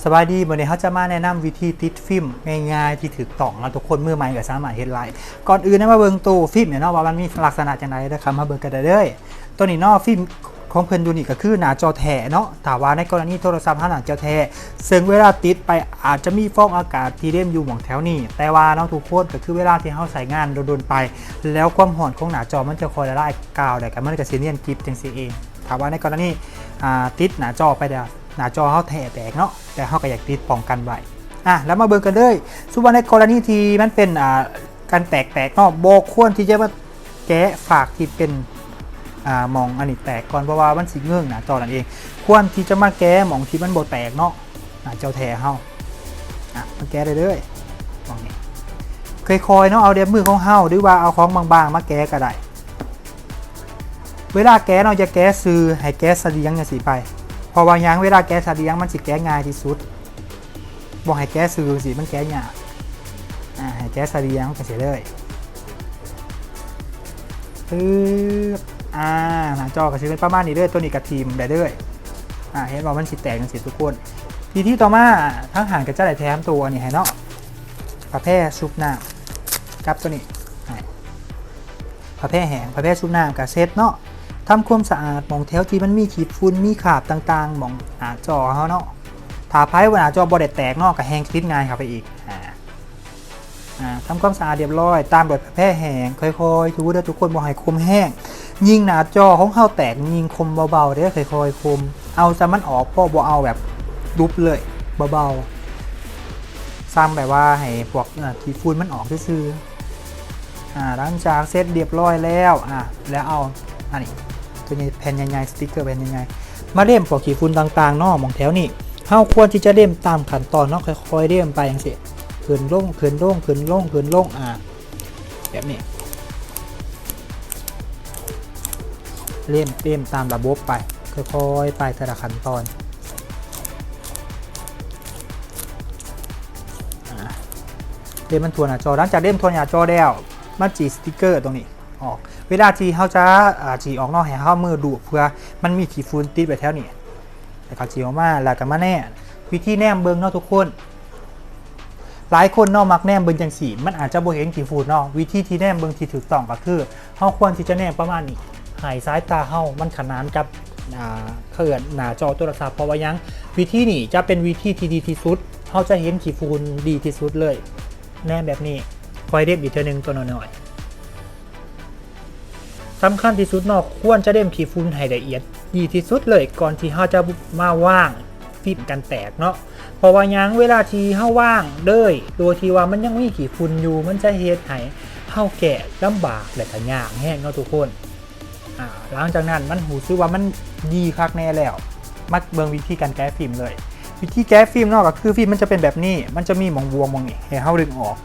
ສະບາຍດີ, ມື້ນີ້ເຮົາຈະມາແນະນຳວິທີຕິດຟິມງ່າຍໆທີ່ຖືກຕ້ອງເນາະທຸກຄົນ, ມືໃໝ່ກໍສາມາດເຮັດໄດ້. ກ່ອນອື່ນເຮົາມາເບິ່ງໂຕຟິມນີ້ເນາະ ວ່າມັນມີລັກສະນະຈັ່ງໃດເດີ, ເຂົ້າມາເບິ່ງກັນໄດ້ເລີຍ. ໂຕນີ້ເນາະ ຟິມຂອງເພິ່ນຢູ່ນີ້ກໍຄືໜ້າຈໍແທ້ເນາະ, ຖ້າວ່າໃນກໍລະນີໂທລະສັບເຮົາໜ້າຈໍແທ້ ເຊິ່ງເວລາຕິດໄປອາດຈະມີຟອງອາກາດທີ່ເລັມຢູ່ໝ່ອງແຖວນີ້, ແຕ່ວ່າເນາະທຸກຄົນ ກໍຄືເວລາທີ່ເຮົາໃຊ້ງານດົນໆໄປ ແລ້ວຄວາມຮ້ອນຂອງໜ້າຈໍມັນຈະຄ່ອຍລະລາຍກາວ ແລ້ວກໍມັນກໍຊິນຽນກິບຈັ່ງຊີ້ເອງ. ຖ້າວ່າໃນກໍລະນີ ອ່າ ຕິດໜ້າຈໍໄປແລ້ວ ໜ້າຈໍເຮົາແທ້ແຕກເນາະ, ແຕ່ເຮົາກໍຢາກຕິດປ້ອງກັນໄວ້. ອ່າ ແລ້ວມາເບິ່ງກັນເລີຍ. ສົມມຸດວ່າໃນກໍລະນີທີ່ມັນເປັນ ອ່າ ການແຕກແຕກເນາະ, ບໍ່ຄວນທີ່ຈະມາແກະຟາກທີ່ເປັນ ອ່າ ໝ່ອງອັນນີ້ແຕກກ່ອນ, ເພາະວ່າມັນຊິເງີຫນ້າຈໍນັ້ນເອງ. ຄວນທີ່ຈະມາແກະໝ່ອງທີ່ມັນບໍ່ແຕກເນາະ, ໜ້າຈໍແທ້ເຮົາ. ອ່າ ມາແກະໄດ້ເລີຍ ໝ່ອງນີ້. ຄ່ອຍໆເນາະ, ເອົາເລັບມືຂອງເຮົາ ຫຼືວ່າເອົາຂອງບາງໆມາແກະກໍໄດ້. ເວລາແກະເນາະ ຢ່າແກະຊື່, ໃຫ້ແກະສະຫຼຽງຈັ່ງຊີ້ໄປ. ເພາະວ່າຫຍັງ? ເວລາແກະສະຫຼຽງມັນຊິແກະງ່າຍທີ່ສຸດ. ບໍ່ໃຫ້ແກະຊື່ຈັ່ງຊີ້ ມັນແກະຍາກ. ອ່າ ໃຫ້ແກະສະຫຼຽງຈັ່ງຊີ້ເລີຍ. ປຶບ ອ່າ ໜ້າຈໍກໍຊິເປັນປະມານນີ້ເລີຍ. ໂຕນີ້ກໍຖິ້ມໄດ້ເລີຍ. ອ່າ ເຫັນບໍ່ ມັນຊິແຕກຈັ່ງຊີ້ທຸກຄົນ. ວິທີຕໍ່ມາ ທາງຮ້ານກໍຈະໄດ້ແຖມໂຕອັນນີ້ໃຫ້ເນາະ, ຜ້າແພຊຸບນ້ຳກັບໂຕນີ້ໃຫ້. ຜ້າແພແຫ້ງ ຜ້າແພຊຸບນ້ຳກໍເຊັດເນາະ. ທຳຄວາມສະອາດໝ່ອງແຖວທີ່ມັນມີຂີ້ຝຸ່ນ ມີຄາບຕ່າງໆ ໝ່ອງໜ້າຈໍເຮົາເນາະ. ຖ້າໃຜວ່າໜ້າຈໍບໍ່ໄດ້ແຕກເນາະ ກໍແຮ່ງຕິດງ່າຍເຂົ້າໄປອີກ. ອ່າ ອ່າ ທຳຄວາມສະອາດຮຽບຮ້ອຍ ຕາມດ້ວຍຜ້າແພແຫ້ງ. ຄ່ອຍໆຖູເດີທຸກຄົນ, ບໍ່ໃຫ້ຄົມແຮງ. ຍິ່ງໜ້າຈໍຂອງເຮົາແຕກ ຍິ່ງຄົມເບົາໆເດີ, ຄ່ອຍໆຄົມ. ເອົາຊະມັນອອກພໍ, ບໍ່ເອົາແບບດຸບເລີຍ, ເບົາໆ. ຊ່ຳແບບວ່າໃຫ້ພວກ ອ່າ ຂີ້ຝຸ່ນມັນອອກຊື່ໆ. ອ່າ ຫຼັງຈາກເຊັດຮຽບຮ້ອຍແລ້ວ ອ່າ ແລ້ວເອົາອັນນີ້ ໂຕໃຫຍ່ ແຜ່ນໃຫຍ່ໆ ສະຕິກເກີແຜ່ນໃຫຍ່ໆ ມາເລັມພວກຂີ້ຝຸ່ນຕ່າງໆເນາະ. ໝ່ອງແຖວນີ້ ເຮົາຄວນທີ່ຈະເລັມຕາມຂັ້ນຕອນເນາະ, ຄ່ອຍໆເລັມໄປຈັ່ງຊີ້ ຂຶ້ນລົງ ຂຶ້ນລົງ ຂຶ້ນລົງ ຂຶ້ນລົງ ອ່າ ແບບນີ້. ເລັມ ເລັມຕາມລະບົບໄປ, ຄ່ອຍໆໄປແຕ່ລະຂັ້ນຕອນ. ອ່າ ເລັມມັນທົ່ວໜ້າຈໍ. ຫຼັງຈາກເລັມທົ່ວໜ້າຈໍແລ້ວ ມັນຈີສະຕິກເກີຕົງນີ້ອອກ. ເວລາທີ່ເຮົາຈະ ອ່າ ຈີອອກເນາະ, ໃຫ້ເຮົາເອົາມືລູບເພື່ອມັນມີຂີ້ຝຸ່ນຕິດໄວ້ແຖວນີ້. ແລ້ວກໍຈີອອກມາ ແລ້ວກໍມາແນມ. ວິທີແນມເບິ່ງເນາະທຸກຄົນ, ຫຼາຍຄົນເນາະມັກແນມເບິ່ງຈັ່ງຊີ້ ມັນອາດຈະບໍ່ເຫັນຂີ້ຝຸ່ນເນາະ. ວິທີທີ່ແນມເບິ່ງທີ່ຖືກຕ້ອງກໍຄື ເຮົາຄວນທີ່ຈະແນມປະມານນີ້ ໃຫ້ສາຍຕາເຮົາມັນຂະໜານກັບ ອ່າ ເຂົາເອີ້ນໜ້າຈໍໂທລະສັບ. ເພາະວ່າຫຍັງ? ວິທີນີ້ຈະເປັນວິທີທີ່ດີທີ່ສຸດ, ເຮົາຈະເຫັນຂີ້ຝຸ່ນດີທີ່ສຸດເລີຍ. ແນມແບບນີ້, ຄ່ອຍເລັມອີກເທື່ອໜຶ່ງຕົວນ້ອຍໆ. ສຳຄັນທີ່ສຸດເນາະ, ຄວນຈະເລັມຂີ້ຝຸ່ນໃຫ້ລະອຽດດີທີ່ສຸດເລີຍ ກ່ອນທີ່ເຮົາຈະມາວາງຟິມກັນແຕກເນາະ. ເພາະວ່າຫຍັງ? ເວລາທີ່ເຮົາວາງເລີຍໂດຍທີ່ວ່າມັນຍັງມີຂີ້ຝຸ່ນຢູ່ ມັນຈະເຮັດໃຫ້ເຮົາແກະລຳບາກ ແລະ ກໍຍາກແຮງເນາະທຸກຄົນ. ອ່າ ຫຼັງຈາກນັ້ນມັນຮູ້ສຶກວ່າມັນດີຄັກແນ່ແລ້ວ, ມາເບິ່ງວິທີການແກະຟິມເລີຍ. ວິທີແກະຟິມເນາະ ກໍຄືຟິມມັນຈະເປັນແບບນີ້, ມັນຈະມີໝ່ອງບວມໝ່ອງນີ້ໃຫ້ເຮົາດຶງອອກ.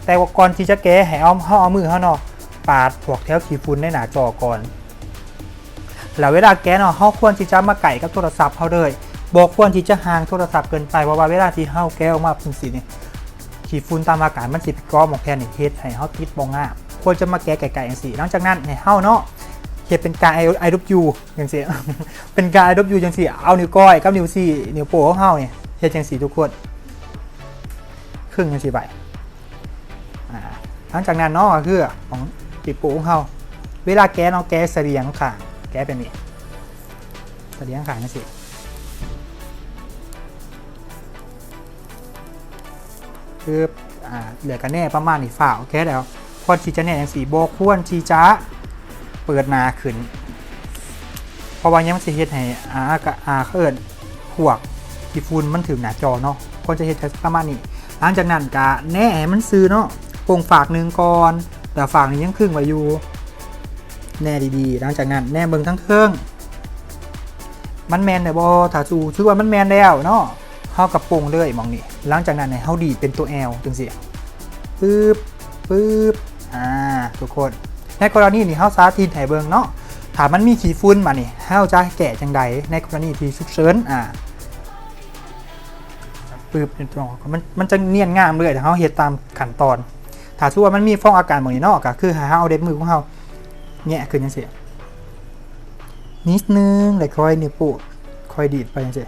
ແຕ່ວ່າກ່ອນທີ່ຈະແກະ ໃຫ້ເອົາ ເຮົາເອົາມືເຮົາເນາະ ປາດພວກແຖວຂີ້ຝຸ່ນໃນໜ້າຈໍກ່ອນ. ແລ້ວເວລາແກະເນາະ ເຮົາຄວນທີ່ຈະມາໃກ້ກັບໂທລະສັບເຮົາເລີຍ, ບໍ່ຄວນທີ່ຈະຫ່າງໂທລະສັບເກີນໄປ, ເພາະວ່າເວລາທີ່ເຮົາແກະອອກມາຈັ່ງຊີ້ນີ້ ຂີ້ຝຸ່ນຕາມອາກາດມັນຊິໄປເກາະໝ່ອງແຜ່ນນີ້ ເຮັດໃຫ້ເຮົາຕິດບໍ່ງາມ. ຄວນຈະມາແກະໃກ້ໆຈັ່ງຊີ້. ຫຼັງຈາກນັ້ນໃຫ້ເຮົາເນາະ ເຮັດເປັນການ I love you ຈັ່ງຊີ້ ເປັນການ I love you ຈັ່ງຊີ້. ເອົານິ້ວກ້ອຍກັບນິ້ວຊີ້ ນິ້ວໂປ້ຂອງເຮົານີ້ ເຮັດຈັ່ງຊີ້ທຸກຄົນ, ຄຶງຈັ່ງຊີ້ໄປ. ອ່າ ຫຼັງຈາກນັ້ນເນາະ ກໍຄືຂອງຕີໂປ້ຂອງເຮົາ ເວລາແກະເນາະ ແກະສະຫຼຽງຂ້າງ ແກະແບບນີ້ ສະຫຼຽງຂ້າງຈັ່ງຊີ້ ປຶບ ອ່າ ເຫຼືອກະແນປະມານນີ້ ຟ້າວແກະແລ້ວ ຄວນທີ່ຈະແນຈັ່ງຊີ້ ບໍ່ຄວນທີ່ຈະເປີດໜ້າຂຶ້ນ ເພາະວ່າຫຍັງ ມັນຊິເຮັດໃຫ້ ອ່າ ກະ ອ່າ ເຂົາເອີ້ນພວກຂີ້ຝຸ່ນມັນຖືກໜ້າຈໍເນາະ ຄວນຈະເຮັດປະມານນີ້. ຫຼັງຈາກນັ້ນກະແນໃຫ້ມັນຊື່ເນາະ ໂປ່ງຟາກໜຶ່ງກ່ອນ ແຕ່ຟາກນີ້ຍັງຄຶງໄວ້ຢູ່ ແນດີໆ. ຫຼັງຈາກນັ້ນແນເບິ່ງທາງເທິງ ມັນແມ່ນແລ້ວບໍ່? ຖ້າຮູ້ສຶກວ່າມັນແມ່ນແລ້ວເນາະ ເຮົາກໍໂປ່ງເລີຍໝ່ອງນີ້. ຫຼັງຈາກນັ້ນໃຫ້ເຮົາດີດເປັນຕົວ L ຈັ່ງຊີ້ ປຶບ ປຶບ ອ່າ ທຸກຄົນ ໃນກໍລະນີນີ້ເຮົາສາທິດໃຫ້ເບິ່ງເນາະ ຖ້າມັນມີຂີ້ຝຸ່ນມານີ້ ເຮົາຈະແກ້ຈັ່ງໃດ ໃນກໍລະນີທີ່ສຸກເສີນ ອ່າ ປຶບ ມັນ ມັນຈະນຽນງາມເລີຍ ຖ້າເຮົາເຮັດຕາມຂັ້ນຕອນ. ຖ້າສົມມຸດວ່າມັນມີຟອງອາກາດໝ່ອງນີ້ເນາະ ກໍຄືໃຫ້ເຮົາເອົາເລັບມືຂອງເຮົາແຫຍະຂຶ້ນຈັ່ງຊີ້ ນິດໜຶ່ງ ແລ້ວຄ່ອຍນິ້ວໂປ້ ຄ່ອຍດີດໄປຈັ່ງຊີ້.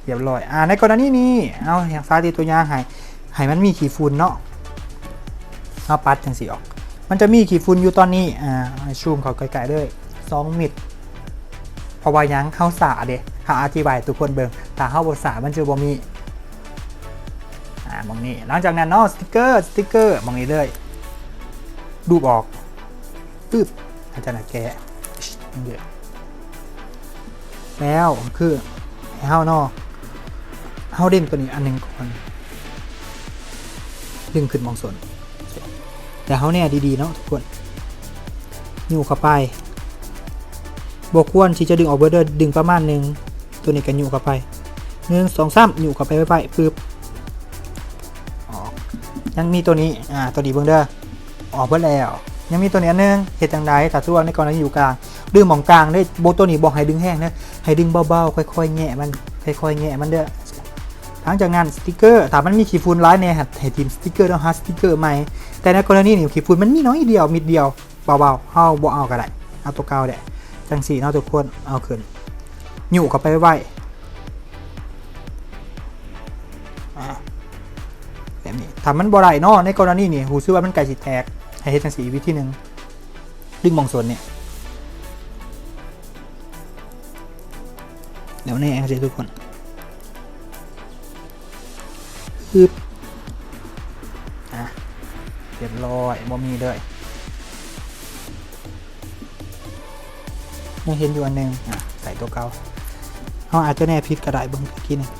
ຮຽບຮ້ອຍ. ອາ ໃນກໍລະນີນີ້ ເອົາ ສາທິດຕົວຢ່າງໃຫ້ ໃຫ້ມັນມີຂີ້ຝຸ່ນເນາະ ເຮົາປັດຈັ່ງຊີ້ອອກ ມັນຈະມີຂີ້ຝຸ່ນຢູ່ຕອນນີ້. ອາ ໃຫ້ຊູມເຂົ້າໃກ້ໆເລີຍ ສອງມິດ ເພາະວ່າຫຍັງ ເຮົາຊ້າເດ້ ເຮົາອະທິບາຍໃຫ້ທຸກຄົນເບິ່ງ ຖ້າເຮົາບໍ່ຊ້າ ມັນຈະບໍ່ມີ ອາ ໝ່ອງນີ້. ຫຼັງຈາກນັ້ນເນາະ ສະຕິກເກີ ສະຕິກເກີ ໝ່ອງນີ້ເລີຍ ດູດອອກ ປຶບ ອາຈານນະແກະ ແລ້ວຄືໃຫ້ເຮົາເນາະ ເຮົາດຶງຕົວນີ້ອັນໜຶ່ງກ່ອນ ດຶງຂຶ້ນໝ່ອງສົ້ນ ແຕ່ເຮົາແນະດີໆເນາະທຸກຄົນ ຍູ້ເຂົ້າໄປ ບໍ່ຄວນທີ່ຈະດຶງອອກເບິດເດີ ດຶງປະມານໜຶ່ງ ຕົວນີ້ກໍຍູ້ເຂົ້າໄປ ໜຶ່ງ ສອງ ສາມ ຍູ້ເຂົ້າໄປໄວໆ ປຶບ ອອກ. ຍັງມີຕົວນີ້ ອາ ຕົວນີ້ເບິ່ງເດີ ອອກເບິດແລ້ວ ຍັງມີຕົວນີ້ອັນໜຶ່ງ ເຮັດຈັ່ງໃດ ຖ້າສົມມຸດວ່າໃນກໍລະນີຢູ່ກາງ ດຶງໝ່ອງກາງເດ້ ບໍ່ ຕົວນີ້ບໍ່ໃຫ້ດຶງແຮງເດີ ໃຫ້ດຶງເບົາໆ ຄ່ອຍໆແຫຍະມັນ ຄ່ອຍໆແຫຍະມັນເດີ. ຫຼັງຈາກນັ້ນສະຕິກເກີ ຖ້າມັນມີຂີ້ຝຸ່ນຫຼາຍແດ່ ໃຫ້ ໃຫ້ຖິ້ມສະຕິກເກີ ແລ້ວຫາສະຕິກເກີໃໝ່ ແຕ່ໃນກໍລະນີນີ້ ຂີ້ຝຸ່ນມັນມີໜ້ອຍດຽວ ມິດດຽວ ເບົາໆ ເຮົາບໍ່ເອົາກໍໄດ້ ເອົາຕົວເກົ່າແຫຼະ ຈັ່ງຊີ້ເນາະທຸກຄົນ ເອົາຂຶ້ນ ຍູ້ເຂົ້າໄປໄວໆ ອາ ແບບນີ້ ຖ້າມັນບໍ່ໄດ້ເນາະ ໃນກໍລະນີນີ້ ຮູ້ສຶກວ່າມັນໃກ້ຊິແຕກ ໃຫ້ເຮັດຈັ່ງຊີ້ອີກວິທີໜຶ່ງ ດຶງໝ່ອງສົ້ນນີ້ ແນວນີ້ຈັ່ງຊີ້ທຸກຄົນ ປຶບ ອາ ຮຽບຮ້ອຍ ບໍ່ມີເລີຍ ຍັງເຫັນຢູ່ອັນໜຶ່ງ ອາ ໃສ່ຕົວເກົ່າ ເຮົາອາດຈະແນະຜິດກໍໄດ້ ເບິ່ງອີກທີໜຶ່ງ.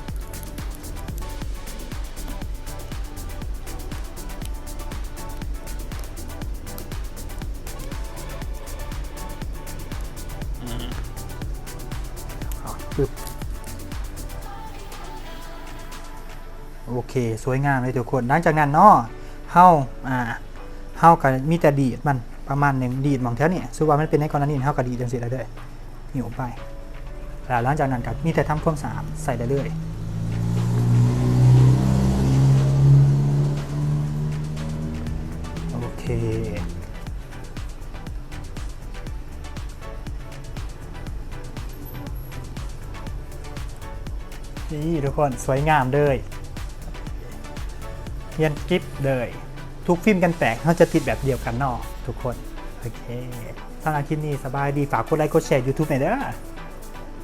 ອືມ ເອົາ ປຶບ ໂອເຄ ສວຍງາມເລີຍທຸກຄົນ. ຫຼັງຈາກນັ້ນເນາະ ເຮົາ ອ່າ ເຮົາກໍມີແຕ່ດີດມັນປະມານໜຶ່ງ ດີດໝ່ອງແຖວນີ້ ສົມມຸດວ່າມັນເປັນໃນກໍລະນີນີ້ ເຮົາກໍດີດຈັ່ງຊີ້ໄດ້ເລີຍ ຍູ້ອອກໄປ ແລ້ວຫຼັງຈາກນັ້ນກໍມີແຕ່ທຳຄວາມສະອາດໃສ່ໄດ້ເລີຍ. ໂອເຄ ນີ້ທຸກຄົນ ສວຍງາມເລີຍ ຮຽນກິບເລີຍ ທຸກຟິມກັນແຕກ ເຮົາຈະຕິດແບບດຽວກັນເນາະທຸກຄົນ. ໂອເຄ ສຳລັບຄລິບນີ້ ສະບາຍດີ ຝາກກົດໄລກົດແຊ YouTube ແດ່ເດີ.